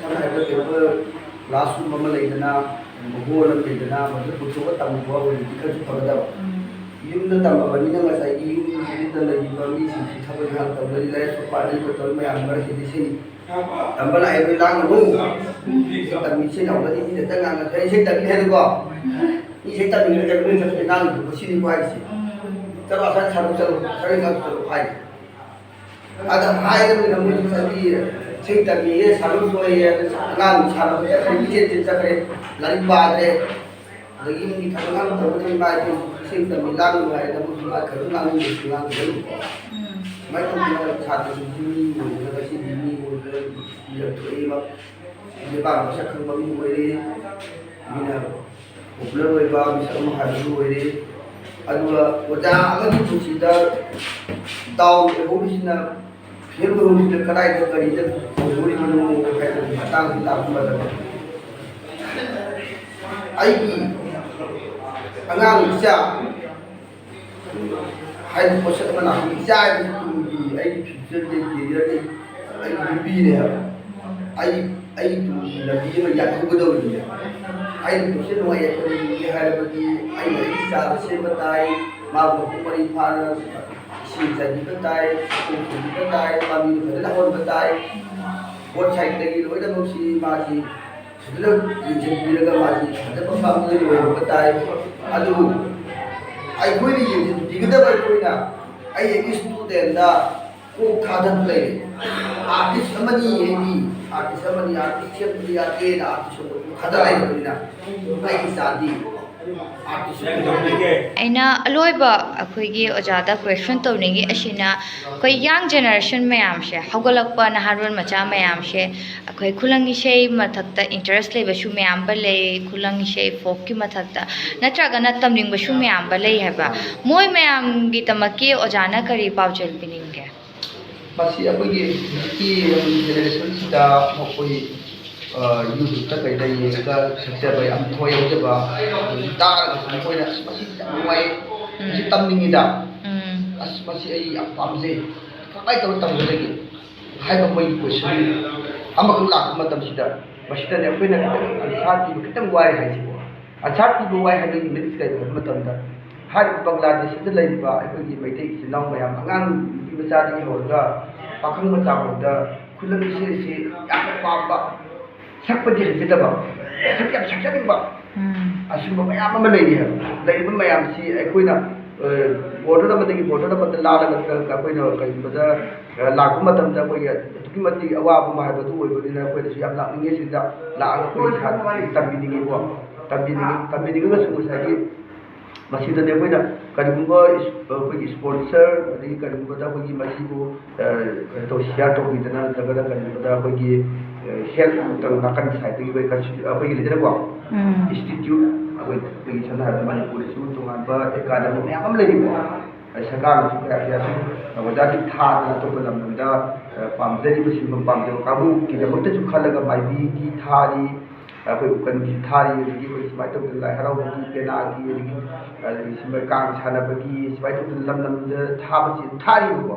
ꯁꯝꯅ ꯍꯥꯏꯔꯕꯗ ꯇꯦꯕꯜ ꯀ꯭ꯂꯥꯁꯔꯨꯝ ꯑꯃ ꯂꯩꯗꯅ, ꯍꯣꯜ ꯑꯃ ꯂꯩꯗꯅ, ꯃꯗꯨꯗ ꯄꯨꯊꯣꯛꯑꯒ ꯇꯝꯕ ꯑꯣꯏꯔꯗꯤ ꯈꯔꯁꯨ ꯐꯒꯗꯕ꯫ ꯎꯝ꯫ ꯌꯨꯝꯗ ꯇꯝꯃꯕꯅꯤꯅ ꯉꯁꯥꯏꯒꯤ ꯌꯨꯝꯁꯤꯗ ꯂꯩꯔꯤꯕ ꯃꯤꯁꯤꯡꯁꯤ ꯊꯕꯛ ꯏꯪꯈꯥꯡ ꯇꯧꯅꯔꯤ, ꯂꯥꯏꯔꯤꯛꯁꯨ ꯄꯥꯅꯔꯤ, ꯈꯣꯠꯇꯅ ꯃꯌꯥꯝ ꯃꯔꯛꯁꯤꯗ ꯏꯁꯩ ꯇꯝꯕ ꯂꯥꯛꯑꯦ, ꯅꯣꯏ ꯂꯥꯡꯒꯅꯨ꯫ ꯏꯁꯩ ꯇꯝꯃꯤ, ꯏꯁꯩ ꯂꯥꯎꯅꯔꯤ, ꯃꯤ ꯈꯛꯇ ꯉꯥꯡꯅ ꯏꯁꯩ ꯇꯝꯃꯤ ꯍꯥꯏꯅꯀꯣ꯫ ꯃꯤ ꯏꯁꯩ ꯇꯝꯃꯤ ꯍꯥꯏꯔꯒ ꯅꯣꯏ ꯆꯠꯄꯗ ꯉꯥꯡꯉꯤꯗꯨꯕꯨ ꯁꯤꯅꯤꯀꯣ ꯍꯥꯏꯔꯤꯁꯦ꯫ ꯆꯠꯂꯣ, ꯑꯁ꯭ꯋꯥꯏꯗ ꯁꯥꯔꯨ ꯆꯠꯂꯣ, ꯑꯁ꯭ꯋꯥꯏꯗ ꯉꯥꯡꯉꯨ ꯆꯠꯂꯣ ꯍꯥꯏꯔꯤꯁꯦ꯫ ꯑꯗ ꯍꯥꯏꯔꯕꯅꯤꯅ ꯃꯣꯏꯁꯨ ꯉꯁꯥꯏꯒꯤ ꯏꯁꯩ ꯇꯝꯃꯤꯌꯦ, ꯁꯥꯔꯨ ꯊꯣꯛꯑꯦ, ꯑꯉꯥꯡ ꯁꯥꯟꯅꯕ ꯆꯠꯈ꯭ꯔꯦ, ꯀꯣꯏꯆꯦꯟ ꯆꯦꯟ ꯆꯠꯈ꯭ꯔꯦ, ꯂꯥꯏꯔꯤꯛ ꯄꯥꯗ꯭ꯔꯦ꯫ ꯑꯗꯒꯤ ꯌꯨꯝꯒꯤ ꯊꯕꯛ ꯏꯪꯈꯥꯡ ꯇꯧꯕꯗ ꯏꯃꯥ ꯏꯕꯦꯟ ꯏꯁꯩ ꯇꯝꯃꯤ ꯂꯥꯡꯒꯅꯨ ꯍꯥꯏꯔꯒ ꯃꯣꯏꯁꯨ ꯉꯥꯡꯈ꯭ꯔꯦ, ꯑꯗꯨꯝ ꯉꯥꯡꯅꯤꯡꯗ꯭ꯔꯁꯨ ꯉꯥꯡꯈꯤꯗꯣꯏꯅꯤꯀꯣ꯫ ꯎꯝ꯫ ꯁꯨꯃꯥꯏꯅ ꯇꯧꯗꯅ ꯁꯥꯇ꯭ꯔꯁꯤꯡꯁꯤ ꯃꯤ ꯑꯣꯏꯗꯅ ꯉꯁꯤꯗꯤ ꯃꯤ ꯑꯣꯏꯗꯅ ꯃꯤꯔꯛ ꯊꯣꯛꯏꯕ ꯂꯩꯕꯥꯛ ꯃꯁꯛ ꯈꯪꯕ ꯃꯤ ꯑꯣꯏꯔꯦ꯫ ꯃꯤꯅ popular ꯑꯣꯏꯕ ꯃꯤꯁꯛ ꯑꯃ ꯍꯥꯏꯕꯗꯨ ꯑꯣꯏꯔꯦ꯫ ꯑꯗꯨꯒ ꯑꯣꯖꯥ ꯑꯃꯒꯤ ꯄꯨꯟꯁꯤꯗ ꯗꯥꯎ ꯂꯩꯍꯧꯔꯤꯁꯤꯅ, ꯐꯦꯜ ꯑꯣꯏꯍꯧꯔꯤꯁꯤꯅ ꯀꯗꯥꯏꯗ ꯀꯔꯤꯗ ꯑꯣꯏꯍꯧꯔꯤꯕꯅꯣ ꯍꯥꯏꯕꯒꯤ ꯃꯇꯥꯡꯁꯤ ꯂꯥꯛꯄ ꯃꯇꯝꯗ ꯑꯩꯒꯤ ꯑꯉꯥꯡ ꯏꯆꯥ ꯍꯥꯏꯕ ꯄꯣꯠꯁꯛ ꯑꯃ ꯂꯥꯛꯄ ꯏꯆꯥ ꯍꯥꯏꯕꯁꯤ ꯇꯨꯡꯒꯤ ꯑꯩꯒꯤ future ꯗꯦ career ꯗꯦ ꯑꯩꯒꯤ ꯅꯨꯄꯤꯅꯦ ꯍꯥꯏꯕ꯫ ꯑꯩ ꯑꯩ ꯇꯨꯡꯒꯤ ꯂꯝꯕꯤ ꯑꯃ ꯌꯥꯠꯍꯧꯒꯗꯧꯔꯤꯅꯦ꯫ ꯑꯩꯅ ꯄꯨꯟꯁꯤ ꯅꯨꯡꯉꯥꯏ ꯌꯥꯏꯐꯅ ꯍꯤꯡꯒꯦ ꯍꯥꯏꯔꯕꯗꯤ ꯑꯩꯅ ꯑꯩꯒꯤ ꯏꯆꯥꯗ ꯁꯦꯝꯕ ꯇꯥꯏ꯫ ꯃꯥꯕꯨ ꯃꯄꯨꯡ ꯃꯔꯩ ꯐꯥꯅ ꯏꯁꯤꯡ ꯆꯥꯏꯕꯤꯕ ꯇꯥꯏ, ꯏꯁꯤꯡ ꯆꯥꯏꯕꯤꯕ ꯇꯥꯏ, ꯃꯥ ꯃꯤꯗꯨ ꯐꯖꯅ ꯍꯧꯍꯟꯕ ꯇꯥꯏ꯫ ꯕꯣꯠ ꯁꯥꯏꯠꯇꯒꯤ ꯂꯣꯏꯅꯃꯛꯁꯤ ꯃꯥꯁꯤ ꯐꯖꯅ ꯌꯦꯡꯁꯤꯟꯕꯤꯔꯒ ꯃꯥꯁꯤ ꯐꯖꯕ ꯄꯥꯝꯕꯗ ꯂꯣꯏꯔꯝꯕ ꯇꯥꯏ꯫ ꯑꯗꯨꯕꯨ ꯑꯩꯈꯣꯏꯅ ꯌꯦꯡꯁꯤꯟꯕꯤꯒꯗꯕ ꯑꯩꯈꯣꯏꯅ ꯑꯩ ꯑꯩꯒꯤ ꯁ꯭ꯇꯨꯗꯦꯟꯗ ꯀꯣꯛ ꯊꯥꯗꯕ ꯂꯩꯔꯦ꯫ ꯑꯥꯔꯇꯤꯁ ꯑꯃꯅꯤ ꯑꯩꯗꯤ, ꯑꯥꯔꯇꯤꯁ ꯑꯃꯅꯤ, ꯑꯥꯔꯇꯤꯁ ꯁꯦꯝꯕꯗꯤ ꯌꯥꯗꯦꯅ ꯑꯥꯔꯇꯤꯁ ꯑꯃ ꯊꯥꯗ ꯂꯩꯔꯕꯅꯤꯅ ꯑꯩꯒꯤ ꯏꯆꯥꯗꯤ ꯑꯥꯔꯇꯤꯁ ꯑꯣꯏꯍꯧꯗꯦ꯫ ꯑꯩꯅ ꯑꯂꯣꯏꯕ ꯑꯩꯈꯣꯏꯒꯤ ꯑꯣꯖꯥꯗ ꯀ꯭ꯋꯦꯁꯟ ꯇꯧꯅꯤꯡꯉꯤ ꯑꯁꯤꯅ, ꯑꯩꯈꯣꯏ ꯌꯪ ꯖꯦꯅꯦꯔꯦꯁꯟ ꯃꯌꯥꯝꯁꯦ, ꯍꯧꯒꯠꯂꯛꯄ ꯅꯍꯥꯔꯣꯜ ꯃꯆꯥ ꯃꯌꯥꯝꯁꯦ, ꯑꯩꯈꯣꯏ ꯈꯨꯂꯪ ꯏꯁꯩ ꯃꯊꯛꯇ ꯏꯟꯇꯔꯦꯁ ꯂꯩꯕꯁꯨ ꯃꯌꯥꯝ ꯑꯃ ꯂꯩ, ꯈꯨꯂꯪ ꯏꯁꯩ ꯐꯣꯛꯀꯤ ꯃꯊꯛꯇ ꯅꯠꯇ꯭ꯔꯒꯅ ꯇꯝꯅꯤꯡꯕꯁꯨ ꯃꯌꯥꯝ ꯑꯃ ꯂꯩ ꯍꯥꯏꯕ꯫ ꯃꯣꯏ ꯃꯌꯥꯝꯒꯤꯗꯃꯛꯀꯤ ꯑꯣꯖꯥꯅ ꯀꯔꯤ ꯄꯥꯎꯖꯦꯜ ꯄꯤꯅꯤꯡꯒꯦ? ꯃꯁꯤ ꯑꯩꯈꯣꯏꯒꯤ ꯍꯧꯖꯤꯛꯀꯤ ꯌꯪ ꯖꯦꯅꯦꯔꯦꯁꯟꯁꯤꯗ ꯃꯈꯣꯏ ꯌꯨꯇ꯭ꯌꯨꯕꯇ ꯀꯩꯗ ꯌꯦꯡꯉꯒ ꯁꯛꯆꯕ ꯌꯥꯝ ꯊꯣꯛꯑꯦ ꯍꯥꯏꯖꯕ, ꯑꯗꯨ ꯇꯥꯔꯒꯁꯨ ꯃꯈꯣꯏꯅ "ꯑꯁ, ꯃꯁꯤ ꯌꯥꯝ ꯅꯨꯡꯉꯥꯏ, ꯃꯁꯤ ꯇꯝꯅꯤꯡꯉꯤꯗ, ꯎꯝ꯫ ꯑꯁ, ꯃꯁꯤ ꯑꯩ ꯌꯥꯝ ꯄꯥꯝꯖꯩ, ꯀꯃꯥꯏꯅ ꯇꯧꯔ ꯇꯝꯒꯗꯒꯦ?" ꯍꯥꯏꯕ ꯃꯣꯏꯒꯤ ꯀꯣꯏꯁꯟ ꯑꯃꯈꯛ ꯂꯥꯛꯄ ꯃꯇꯝꯁꯤꯗ, ꯃꯁꯤꯗꯅꯦ ꯑꯩꯈꯣꯏꯅ ꯈꯤꯇꯪ ꯑꯟꯁꯥꯔ ꯄꯤꯕ ꯈꯤꯇꯪ ꯋꯥꯏ ꯍꯥꯏꯁꯤꯀꯣ꯫ ꯑꯟꯁꯥꯔ ꯄꯤꯕ ꯋꯥꯏ ꯍꯥꯏꯕꯒꯤ ꯃꯤꯟꯁ ꯀꯩꯅꯣ ꯍꯥꯏꯕ ꯃꯇꯝꯗ, ꯍꯥꯏꯔꯤꯕ ꯕꯪꯒ꯭ꯂꯥꯗꯦꯁꯁꯤꯗ ꯂꯩꯔꯤꯕ ꯑꯩꯈꯣꯏꯒꯤ ꯃꯩꯇꯩ ꯏꯆꯤꯜ ꯏꯅꯥꯎ ꯃꯌꯥꯝ, ꯑꯉꯥꯡ ꯅꯨꯄꯤ ꯃꯆꯥꯗꯒꯤ ꯍꯧꯔꯒ ꯄꯥꯈꯪ ꯃꯆꯥ ꯐꯥꯎꯗ ꯈꯨꯂꯪ ꯏꯁꯩꯁꯤ ꯌꯥꯝꯅ ꯄꯥꯝꯕ, ꯁꯛꯄꯗꯤ ꯍꯩꯖꯗꯕ, ꯁꯛ ꯌꯥꯝ ꯁꯛꯆꯅꯤꯡꯕ, ꯎꯝ꯫ ꯑꯁꯤꯒꯨꯝꯕ ꯃꯌꯥꯝ ꯑꯃ ꯂꯩꯔꯤ ꯍꯥꯏꯕ꯫ ꯂꯩꯔꯤꯕ ꯃꯌꯥꯝꯁꯤ ꯑꯩꯈꯣꯏꯅ, ꯑ, ꯕꯣꯔꯗꯔ ꯑꯃꯗꯒꯤ ꯕꯣꯔꯗꯔ ꯑꯃꯗ ꯂꯥꯜꯂꯒ ꯑꯩꯈꯣꯏꯅ ꯀꯔꯤꯒꯨꯝꯕꯗ, ꯑ, ꯂꯥꯛꯄ ꯃꯇꯝꯗ ꯑꯩꯈꯣꯏꯒꯤ ꯑꯗꯨꯛꯀꯤ ꯃꯇꯤꯛ ꯑꯋꯥꯕ ꯑꯃ ꯍꯥꯏꯕꯗꯨ ꯑꯣꯏꯕꯅꯤꯅ ꯑꯩꯈꯣꯏꯗꯁꯨ ꯌꯥꯝ ꯂꯥꯛꯅꯤꯡꯉꯦ꯫ ꯁꯤꯗ ꯂꯥꯛꯑꯒ ꯑꯩꯈꯣꯏ ꯏꯁꯥ ꯇꯝꯕꯤꯅꯤꯡꯉꯤꯀꯣ꯫ ꯇꯝꯕꯤꯅꯤꯡꯉꯤ, ꯇꯝꯕꯤꯅꯤꯡꯉꯒꯁꯨ ꯉꯁꯥꯏꯒꯤ ꯃꯁꯤꯗꯅꯦ ꯑꯩꯈꯣꯏꯅ ꯀꯔꯤꯒꯨꯝꯕ ꯑꯩꯈꯣꯏꯒꯤ ꯏꯁꯄꯣꯟꯁꯔ ꯑꯗꯒꯤ ꯀꯔꯤꯒꯨꯝꯕꯗ ꯑꯩꯈꯣꯏꯒꯤ ꯃꯁꯤꯕꯨ ꯀꯩꯅꯣ ꯇꯧ ꯁꯤꯌꯥꯔ ꯇꯧꯕꯤꯗꯅ ꯅꯠꯇ꯭ꯔꯒꯅ ꯀꯔꯤꯒꯨꯝꯕꯗ ꯑꯩꯈꯣꯏꯒꯤ ꯍꯦꯜꯠ ꯅꯥꯀꯟ ꯁꯥꯏꯠꯇꯒꯤ ꯑꯩꯈꯣꯏꯒꯤ ꯂꯩꯖꯔꯦꯀꯣ, ꯏꯟꯁꯇꯤꯇ꯭ꯌꯨꯠ ꯑꯩꯈꯣꯏ ꯑꯩꯈꯣꯏꯒꯤ ꯁꯝꯅ ꯍꯥꯏꯔꯕꯗ ꯃꯅꯤꯄꯨꯔꯗꯁꯨ ꯇꯣꯉꯥꯟꯕ ꯑꯦꯀꯥꯗꯃꯤ ꯃꯌꯥꯝ ꯑꯃ ꯂꯩꯔꯤꯀꯣ꯫ ꯁꯔꯀꯥꯔꯅꯁꯨ ꯀꯌꯥ ꯀꯌꯥꯁꯨ ꯑꯣꯖꯥꯁꯤꯡ ꯊꯥꯗꯅ ꯑꯇꯣꯞꯄ ꯂꯝꯗ ꯄꯥꯝꯖꯔꯤꯕ ꯁꯤꯟꯐꯝ ꯄꯥꯝꯖꯕ ꯀꯥꯡꯕꯨꯒꯤꯗꯃꯛꯇꯁꯨ ꯈꯜꯂꯒ ꯃꯥꯏꯕꯤꯒꯤ ꯊꯥꯔꯤ, ꯑꯩꯈꯣꯏ ꯎꯀꯟꯒꯤ ꯊꯥꯔꯤ, ꯑꯗꯒꯤ ꯑꯩꯈꯣꯏ ꯁꯨꯃꯥꯏꯅ ꯇꯧꯗꯅ ꯂꯥꯏ ꯍꯔꯥꯎꯕꯒꯤ ꯄꯦꯅꯥꯒꯤ, ꯑꯗꯒꯤ ꯑꯗꯒꯤ ꯁꯤꯃ ꯀꯥꯡ ꯁꯥꯟꯅꯕꯒꯤ ꯁꯨꯃꯥꯏꯅ ꯇꯧꯗꯅ ꯂꯝ ꯂꯝꯗ ꯊꯥꯕꯁꯤ ꯑꯗꯨꯝ ꯊꯥꯔꯤꯕꯀꯣ꯫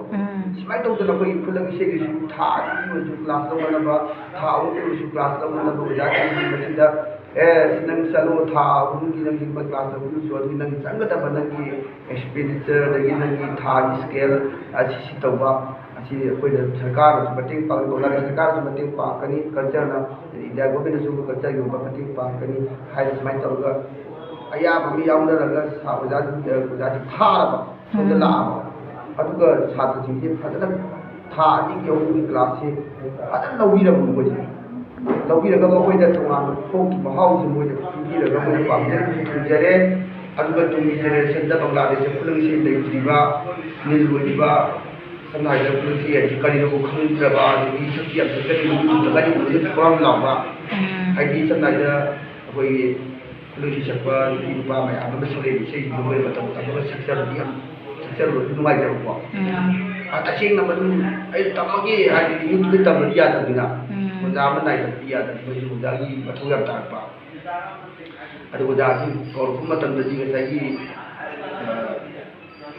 ꯁꯨꯃꯥꯏꯅ ꯇꯧꯗꯅ ꯑꯩꯈꯣꯏꯒꯤ ꯈꯨꯠꯂꯪ ꯏꯁꯩꯒꯤꯁꯨ ꯊꯥ ꯑꯅꯤꯒꯤ ꯑꯣꯏꯔꯁꯨ ꯀ꯭ꯂꯥꯁ ꯂꯧꯅꯅꯕ, ꯊꯥ ꯑꯍꯨꯝꯒꯤ ꯑꯣꯏꯔꯁꯨ ꯀ꯭ꯂꯥꯁ ꯂꯧꯅꯅꯕ ꯑꯣꯖꯥꯁꯤꯡꯒꯤ ꯃꯁꯤꯗ ꯑꯦ ꯁꯤ ꯅꯪ ꯆꯠꯂꯣ, ꯊꯥ ꯑꯍꯨꯝꯒꯤ ꯅꯪꯒꯤ ꯀ꯭ꯂꯥꯁ ꯂꯧꯕꯤꯔꯁꯨ ꯑꯗꯨꯒꯤ ꯅꯪꯒꯤ ꯆꯪꯒꯗꯕ ꯅꯪꯒꯤ ꯑꯦꯛꯁꯄꯦꯟꯗꯤꯆꯔ ꯑꯗꯒꯤ ꯅꯪꯒꯤ ꯊꯥꯒꯤ ꯁ꯭ꯀꯦꯜ ꯑꯁꯤ ꯁꯤ ꯇꯧꯕ, ꯑꯁꯤ ꯑꯩꯈꯣꯏꯅ ꯁꯔꯀꯥꯔꯅꯁꯨ ꯃꯇꯦꯡ ꯄꯥꯡꯉꯤ, ꯕꯪꯒ꯭ꯂꯥꯗꯦꯁ ꯁꯔꯀꯥꯔꯅꯁꯨ ꯃꯇꯦꯡ ꯄꯥꯡꯉꯛꯀꯅꯤ, ꯀꯜꯆꯔꯅ ꯏꯟꯗꯤꯌꯥ ꯒꯣꯔꯃꯦꯟꯅꯁꯨ ꯀꯜꯆꯔꯒꯤ ꯑꯣꯏꯕ ꯃꯇꯦꯡ ꯄꯥꯡꯉꯛꯀꯅꯤ ꯍꯥꯏꯅ ꯁꯨꯃꯥꯏꯅ ꯇꯧꯔꯒ ꯑꯌꯥꯕ ꯑꯃ ꯌꯥꯎꯅꯔꯒ ꯁꯥ-, ꯑꯣꯖꯥ, ꯑꯣꯖꯥꯁꯤꯡ ꯊꯥꯔꯕ, ꯁꯣꯝꯗ ꯂꯥꯛꯑꯕ, ꯑꯗꯨꯒ ꯁꯥꯇ꯭ꯔꯁꯤꯡꯁꯦ ꯐꯖꯅ ꯊꯥ ꯑꯅꯤꯒꯤ ꯑꯍꯨꯝꯒꯤ ꯀ꯭ꯂꯥꯁꯁꯦ ꯐꯖꯅ ꯂꯧꯕꯤꯔꯕ ꯃꯈꯣꯏꯁꯦ꯫ ꯂꯧꯕꯤꯔꯒ ꯃꯈꯣꯏꯗ ꯇꯣꯉꯥꯟꯕ ꯐꯣꯛꯀꯤ ꯃꯍꯥꯎꯁꯦ ꯃꯣꯏꯗ ꯄꯤꯕꯤꯔꯒ ꯃꯣꯏꯅ ꯄꯥꯝꯖꯔꯤꯕꯁꯦ ꯊꯨꯡꯖꯔꯦ꯫ ꯑꯗꯨꯒ ꯇꯨꯡꯒꯤ ꯖꯦꯅꯦꯔꯦꯁꯟꯗ ꯕꯪꯒ꯭ꯂꯥꯗꯦꯁꯇ ꯈꯨꯂꯪ ꯏꯁꯩ ꯂꯩꯇ꯭ꯔꯤꯕ, ꯅꯤꯜ ꯑꯣꯏꯔꯤꯕ, ꯁꯝꯅ ꯍꯥꯏꯔꯕꯗ ꯈꯨꯂꯪ ꯏꯁꯩ ꯍꯥꯏꯁꯦ ꯀꯔꯤꯅꯣꯕꯨ ꯈꯪꯗ꯭ꯔꯕ, ꯑꯗꯒꯤ ꯁꯛꯇꯤ ꯌꯥꯝ ꯁꯛꯆꯅꯤꯡꯕ ꯃꯤꯗꯨꯗ ꯀꯔꯤ ꯎꯔꯒ ꯄꯨꯡꯂꯥꯎ ꯂꯥꯎꯕ, ꯍꯥꯏꯗꯤ ꯁꯝꯅ ꯍꯥꯏꯔꯕꯗ ꯑꯩꯈꯣꯏꯒꯤ ꯈꯨꯂꯪ ꯏꯁꯩ ꯁꯛꯄ ꯅꯨꯄꯤ ꯅꯨꯄꯥ ꯃꯌꯥꯝ ꯑꯃ ꯁꯛꯂꯛꯏ, ꯏꯁꯩꯁꯤꯡꯗꯣ ꯃꯣꯏꯅ ꯃꯇꯧ ꯇꯝꯃꯒ ꯁꯛꯆꯕꯗꯤ ꯌꯥꯝ ꯁꯛꯆꯔꯨꯔꯗꯤ ꯅꯨꯡꯉꯥꯏꯖꯕꯀꯣ꯫ ꯎꯝ꯫ ꯑ, ꯇꯁꯦꯡꯅ ꯃꯗꯨ ꯑꯩ ꯇꯝꯃꯒꯦ ꯍꯥꯏꯔꯗꯤ ꯌꯨꯝꯗꯨꯗ ꯇꯝꯕꯗꯤ ꯌꯥꯗꯕꯅꯤꯅ, ꯎꯝ꯫ ꯑꯣꯖꯥ ꯑꯃ ꯅꯥꯏꯗꯕꯗꯤ ꯌꯥꯗꯕꯅꯤꯅ ꯑꯣꯖꯥꯒꯤ ꯃꯊꯧ ꯌꯥꯝ ꯇꯥꯔꯛꯄ꯫ ꯑꯗꯨ ꯑꯣꯖꯥꯁꯤ ꯀꯧꯔꯛꯄ ꯃꯇꯝꯗꯗꯤ ꯉꯁꯥꯏꯒꯤ, ꯑ,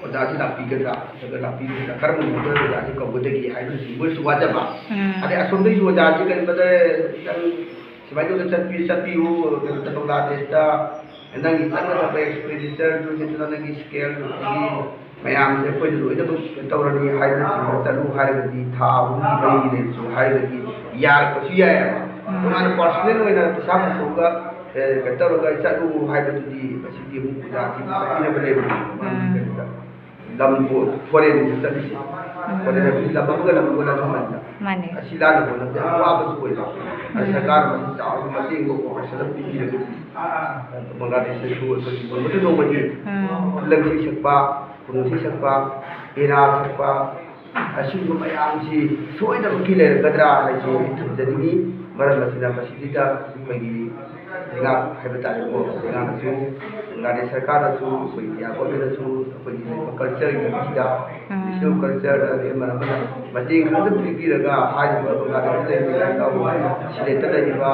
ꯑꯣꯖꯥꯁꯤ ꯂꯥꯛꯄꯤꯒꯗ꯭ꯔꯥ ꯅꯠꯇ꯭ꯔꯒ ꯂꯥꯛꯄꯤꯔꯣꯏꯗ꯭ꯔꯥ, ꯀꯔꯝꯕ ꯃꯑꯣꯡꯗ ꯑꯣꯖꯥꯁꯤ ꯀꯧꯒꯗꯒꯦ ꯍꯥꯏꯕꯁꯤ ꯃꯣꯏꯁꯨ ꯋꯥꯖꯕ꯫ ꯎꯝ꯫ ꯑꯗꯩ ꯑꯁꯣꯝꯗꯒꯤꯁꯨ ꯑꯣꯖꯥꯁꯤ ꯀꯔꯤꯒꯨꯝꯕꯗ ꯈꯤꯇꯪ ꯁꯨꯃꯥꯏꯅ ꯇꯧꯗꯅ ꯆꯠꯄꯤ-, ꯆꯠꯄꯤꯌꯨ, ꯀꯩꯅꯣ ꯇꯧ, ꯕꯪꯒ꯭ꯂꯥꯗꯦꯁꯇ ꯅꯪꯒꯤ ꯆꯪꯒꯗꯕ ꯑꯦꯛꯁꯄꯦꯟꯗꯤꯆꯔꯗꯨ ꯅꯠꯇ꯭ꯔꯒ ꯅꯪꯒꯤ ꯁ꯭ꯀꯦꯜ ꯑꯗꯒꯤ ꯃꯌꯥꯝꯁꯦ ꯑꯩꯈꯣꯏꯅ ꯂꯣꯏꯅꯃꯛ ꯀꯩꯅꯣ ꯇꯧꯔꯅꯤ ꯍꯥꯏꯕꯅꯆꯤꯡꯕ ꯆꯠꯂꯨ ꯍꯥꯏꯔꯒꯗꯤ ꯊꯥ ꯑꯍꯨꯝꯒꯤ ꯃꯔꯤꯒꯤ ꯂꯩꯔꯁꯨ ꯍꯥꯏꯔꯒꯗꯤ ꯌꯥꯔꯛꯄꯁꯨ ꯌꯥꯏꯌꯦꯕ꯫ ꯎꯝ꯫ ꯇꯣꯉꯥꯟꯅ ꯄꯥꯔꯁꯣꯅꯦꯜ ꯑꯣꯏꯅ ꯄꯩꯁꯥ ꯄꯨꯊꯣꯛꯑꯒ, ꯑꯦ, ꯀꯩꯅꯣ ꯇꯧꯔꯒ ꯆꯠꯂꯨ ꯍꯥꯏꯕꯗꯨꯗꯤ ꯃꯁꯤꯗꯤ ꯑꯃꯨꯛ ꯑꯣꯖꯥꯁꯤꯡ ꯄꯤꯅꯕ ꯂꯩꯕꯅꯦꯕ꯫ ꯎꯝ꯫ ꯀꯩꯅꯣꯗ ꯂꯝꯕꯨ ꯐꯣꯔꯦꯟꯗ ꯆꯠꯂꯤꯁꯦ, ꯐꯣꯔꯦꯟ ꯍꯥꯏꯕꯗꯤ ꯂꯝ ꯑꯃꯒ ꯂꯝ ꯑꯃꯒ ꯂꯥꯟꯊꯣꯛꯅꯕꯅꯤꯅ꯫ ꯃꯥꯅꯦ꯫ ꯑꯁꯤ ꯂꯥꯟꯅꯕ ꯂꯝꯁꯦ ꯌꯥꯝ ꯋꯥꯕꯁꯨ ꯑꯣꯏꯕ꯫ ꯑꯗ ꯁꯔꯀꯥꯔ ꯃꯁꯤ ꯆꯥꯎꯅ ꯃꯇꯦꯡ ꯀꯣ ꯀꯣ ꯐꯖꯅ ꯄꯤꯕꯤꯔꯒꯗꯤ ꯕꯪꯒ꯭ꯂꯥꯗꯦꯁꯇꯁꯨ ꯑꯩꯈꯣꯏꯒꯤ ꯅꯣꯡꯃꯗꯤ ꯅꯣꯡꯃꯒꯤ ꯎꯝ꯫ ꯈꯨꯂꯪ ꯏꯁꯩ ꯁꯛꯄ, ꯈꯨꯅꯨꯡ ꯏꯁꯩ ꯁꯛꯄ, ꯄꯦꯅꯥ ꯁꯛꯄ, ꯑꯁꯤꯒꯨꯝꯕ ꯃꯌꯥꯝꯁꯤ ꯁꯣꯏꯗꯅꯃꯛꯀꯤ ꯂꯩꯔꯛꯀꯗ꯭ꯔꯥ ꯍꯥꯏꯁꯤ ꯑꯩ ꯊꯝꯖꯅꯤꯡꯉꯤ꯫ ꯃꯔꯝ ꯑꯁꯤꯅ ꯃꯁꯤꯗꯩꯗ ꯑꯩꯈꯣꯏꯒꯤ ꯂꯩꯉꯥꯛ ꯍꯥꯏꯕ ꯇꯥꯔꯦꯀꯣ, ꯂꯩꯉꯥꯛꯅꯁꯨ, ꯕꯪꯒ꯭ꯂꯥꯗꯦꯁ ꯁꯔꯀꯥꯔꯅꯁꯨ, ꯑꯩꯈꯣꯏꯒꯤ ꯏꯟꯗꯤꯌꯥ ꯒꯣꯔꯃꯦꯟꯅꯁꯨ ꯑꯩꯈꯣꯏꯒꯤ ꯂꯩꯕ ꯀꯜꯆꯔꯒꯤ ꯂꯝꯁꯤꯗ, ꯎꯝ꯫ ꯐꯤꯖꯤꯀꯦꯜ ꯀꯜꯆꯔꯗ ꯑꯃꯅ ꯑꯃꯅ ꯃꯇꯦꯡ ꯈꯔ ꯑꯗꯨꯝ ꯄꯤꯕꯤꯔꯒ ꯍꯥꯏꯔꯤꯕ ꯕꯪꯒ꯭ꯂꯥꯗꯦꯁꯇ ꯂꯩꯔꯤꯕ ꯏꯅꯥꯎ ꯁꯤꯂꯦꯠꯇ ꯂꯩꯔꯤꯕ,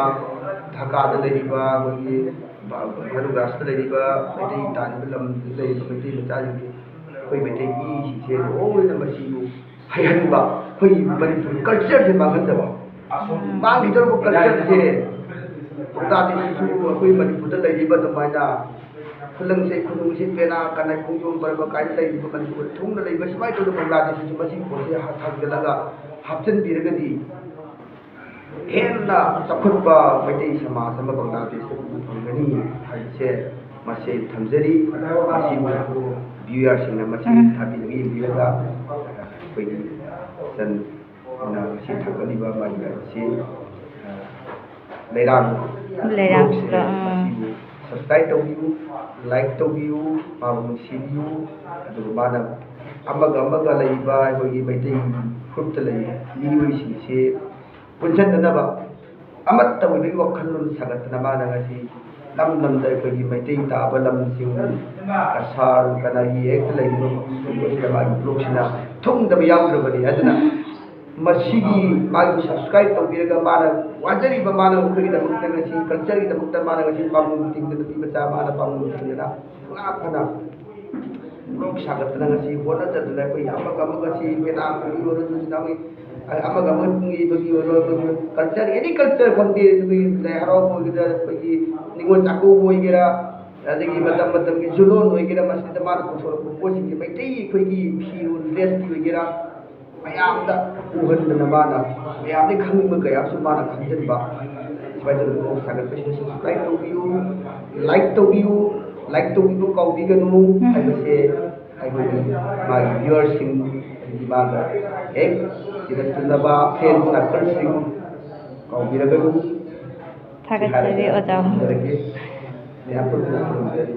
ꯙꯥꯀꯥꯗ ꯂꯩꯔꯤꯕ, ꯑꯩꯈꯣꯏꯒꯤ ꯚꯥꯔꯨꯒ꯭ꯔꯥꯁꯇ ꯂꯩꯔꯤꯕ ꯃꯩꯇꯩ ꯇꯥꯔꯤꯕ ꯂꯝꯗ ꯂꯩꯔꯤꯕ ꯃꯩꯇꯩ ꯃꯆꯥꯁꯤꯡꯁꯦ ꯑꯩꯈꯣꯏ ꯃꯩꯇꯩꯒꯤ ꯏꯁꯤꯡꯁꯦ ꯂꯣꯏꯅ ꯃꯁꯤꯕꯨ ꯍꯩꯍꯟꯕ, ꯑꯩꯈꯣꯏꯒꯤ ꯃꯅꯤꯄꯨꯔ ꯀꯜꯆꯔꯁꯦ ꯃꯥꯡꯍꯟꯗꯕ꯫ ꯃꯥꯡꯈꯤꯗꯧꯔꯕ ꯀꯜꯆꯔꯁꯦ ꯄꯥꯎꯇꯥꯛꯁꯤꯁꯨ ꯑꯩꯈꯣꯏ ꯃꯅꯤꯄꯨꯔꯗ ꯂꯩꯔꯤꯕ ꯑꯗꯨꯃꯥꯏꯅ ꯈꯨꯂꯪꯁꯦ, ꯈꯨꯅꯨꯡꯁꯦ, ꯄꯦꯅꯥ, ꯀꯅꯥꯏ ꯈꯣꯡꯖꯣꯝ ꯄꯔꯕ ꯀꯥꯏꯅ ꯂꯩꯔꯤꯕ ꯃꯅꯤꯄꯨꯔ ꯊꯨꯡꯅ ꯂꯩꯕ ꯁꯨꯃꯥꯏꯅ ꯇꯧꯗꯅ ꯕꯪꯒ꯭ꯂꯥꯗꯦꯁꯁꯤꯁꯨ ꯃꯁꯤꯒꯤ ꯄꯣꯠꯁꯦ ꯊꯥꯡꯒꯠꯂꯒ ꯍꯥꯞꯆꯤꯟꯕꯤꯔꯒꯗꯤ ꯍꯦꯟꯅ ꯆꯥꯎꯈꯠꯄ ꯃꯩꯇꯩ ꯁꯃꯥꯖ ꯑꯃ ꯕꯪꯒ꯭ꯂꯥꯗꯦꯁꯇ ꯎꯕ ꯐꯪꯒꯅꯤ ꯍꯥꯏꯕꯁꯦ ꯃꯁꯦ ꯊꯝꯖꯔꯤ꯫ ꯃꯁꯤꯕꯨ ꯚ꯭ꯌꯨꯌꯔꯁꯤꯡꯅ ꯃꯁꯤ ꯎꯝ꯫ ꯊꯥꯕꯤꯔꯒ ꯌꯦꯡꯕꯤꯔꯒ ꯑꯩꯈꯣꯏꯒꯤ ꯆꯟ ꯅ ꯉꯁꯤ ꯊꯥꯒꯠꯂꯤꯕ ꯃꯥꯒꯤ ꯂꯥꯏꯔꯤꯛꯁꯤ, ꯑ, ꯂꯩꯔꯥꯡ ꯂꯩꯔꯥꯡ ꯕ꯭ꯂꯣꯛꯁꯦ ꯕ꯭ꯂꯣꯛ, ꯎꯝ꯫ ꯃꯁꯤꯕꯨ subscribe ꯇꯧꯕꯤꯌꯨ, like ꯇꯧꯕꯤꯌꯨ, ꯃꯥꯕꯨ ꯅꯨꯡꯁꯤꯕꯤꯌꯨ꯫ ꯑꯗꯨꯒ ꯃꯥꯅ ꯑꯃꯒ ꯑꯃꯒ ꯂꯩꯔꯤꯕ ꯑꯩꯈꯣꯏꯒꯤ ꯃꯩꯇꯩ ꯐꯨꯔꯨꯞꯇ ꯂꯩꯔꯤꯕ ꯃꯤꯑꯣꯏꯁꯤꯡꯁꯤ ꯄꯨꯟꯁꯤꯟꯅꯅꯕ ꯑꯃꯠꯇ ꯑꯣꯏꯕꯒꯤ ꯋꯥꯈꯜꯂꯣꯟ ꯁꯥꯒꯠꯇꯅ ꯃꯥꯅ ꯉꯁꯤ ꯂꯝ ꯂꯝꯗ ꯑꯩꯈꯣꯏꯒꯤ ꯃꯩꯇꯩ ꯇꯥꯕ ꯂꯝꯁꯤꯡ, ꯀꯁꯥꯔ, ꯀꯅꯥꯒꯤ ꯍꯦꯛꯇ ꯂꯩꯔꯤꯕ ꯃꯐꯝꯁꯤꯡ ꯑꯁꯤꯗ ꯃꯥꯒꯤ ꯕ꯭ꯂꯣꯛꯁꯤꯅ ꯊꯨꯡꯗꯕ ꯌꯥꯎꯗ꯭ꯔꯕꯅꯤ꯫ ꯑꯗꯨꯅ ꯃꯁꯤꯒꯤ ꯃꯥꯒꯤ subscribe ꯇꯧꯕꯤꯔꯒ ꯃꯥꯅ ꯋꯥꯖꯔꯤꯕ, ꯃꯥꯅ ꯑꯩꯈꯣꯏꯒꯤꯗꯃꯛꯇ ꯉꯁꯤ ꯀꯜꯆꯔꯒꯤꯗꯃꯛꯇ ꯃꯥꯅ ꯉꯁꯤ ꯄꯥꯝꯕꯣꯝ ꯊꯤꯡꯗꯅ ꯅꯨꯄꯤ ꯃꯆꯥ ꯃꯥꯅ ꯄꯥꯝꯕꯣꯝ ꯊꯤꯡꯗꯅ ꯉꯥꯛ ꯐꯅ ꯕ꯭ꯂꯣꯛ ꯁꯥꯒꯠꯇꯅ ꯉꯁꯤ ꯍꯣꯠꯅꯖꯗꯅ ꯑꯩꯈꯣꯏ ꯑꯃꯒ ꯑꯃꯒ ꯁꯤ ꯄꯦꯅꯥ ꯈꯣꯡꯕꯤ ꯑꯣꯏꯔꯣ, ꯁꯨꯁꯤꯅ ꯑꯩꯈꯣꯏ ꯑꯃꯒ ꯑꯃꯒ ꯄꯨꯡ ꯏꯕꯒꯤ ꯑꯣꯏꯔꯣ, ꯑꯩꯈꯣꯏꯒꯤ ꯀꯜꯆꯔ, ꯑꯦꯅꯤ ꯀꯜꯆꯔ ꯈꯪꯗꯦ, ꯑꯩꯈꯣꯏꯒꯤ ꯂꯥꯏ ꯍꯔꯥꯎꯕ ꯑꯣꯏꯒꯦꯔꯥ, ꯑꯩꯈꯣꯏꯒꯤ ꯅꯤꯉꯣꯜ ꯆꯥꯛꯀꯧꯕ ꯑꯣꯏꯒꯦꯔꯥ, ꯑꯗꯒꯤ ꯃꯇꯝ ꯃꯇꯝꯒꯤ ꯖꯨꯂꯣꯟ ꯑꯣꯏꯒꯦꯔꯥ, ꯃꯁꯤꯗ ꯃꯥꯅ ꯄꯨꯊꯣꯔꯛꯄ ꯄꯣꯠꯁꯤꯡꯁꯦ ꯃꯩꯇꯩꯒꯤ ꯑꯩꯈꯣꯏꯒꯤ ꯐꯤꯔꯣꯜ, ꯗ꯭ꯔꯦꯁꯀꯤ ꯑꯣꯏꯒꯦꯔꯥ, ꯃꯌꯥꯝꯗ ꯎꯍꯟꯗꯅ ꯃꯥꯅ ꯃꯌꯥꯝꯗꯒꯤ ꯈꯪꯅꯤꯡꯕ ꯀꯌꯥꯁꯨ ꯃꯥꯅ ꯈꯪꯖꯤꯟꯕ, ꯁꯨꯃꯥꯏꯅ ꯇꯧꯗꯅ ꯕ꯭ꯂꯣꯛ ꯁꯥꯒꯠꯄꯁꯤꯗ subscribe ꯇꯧꯕꯤꯌꯨ, like ꯇꯧꯕꯤꯌꯨ, like ꯇꯧꯕꯤꯕ ꯀꯥꯎꯕꯤꯒꯅꯨ ꯍꯥꯏꯕꯁꯦ ꯑꯩꯈꯣꯏꯒꯤ ꯃꯥꯒꯤ ꯚꯤꯌꯨꯋꯔꯁꯤꯡ, ꯑꯗꯒꯤ ꯃꯥꯒ ꯍꯦꯛ ꯇꯤꯟꯅ ꯆꯨꯟꯅꯕ ꯐ꯭ꯔꯦꯟ ꯁꯥꯔꯀꯜꯁꯤꯡ ꯀꯥꯎꯕꯤꯔꯒꯅꯨ꯫ ꯊꯥꯒꯠꯆꯔꯤ ꯑꯣꯖꯥ꯫ ꯊꯝꯖꯔꯒꯦ꯫ ꯃꯌꯥꯝ ꯄꯨꯝꯅꯃꯛ ꯈꯨꯔꯨꯝꯖꯔꯤ꯫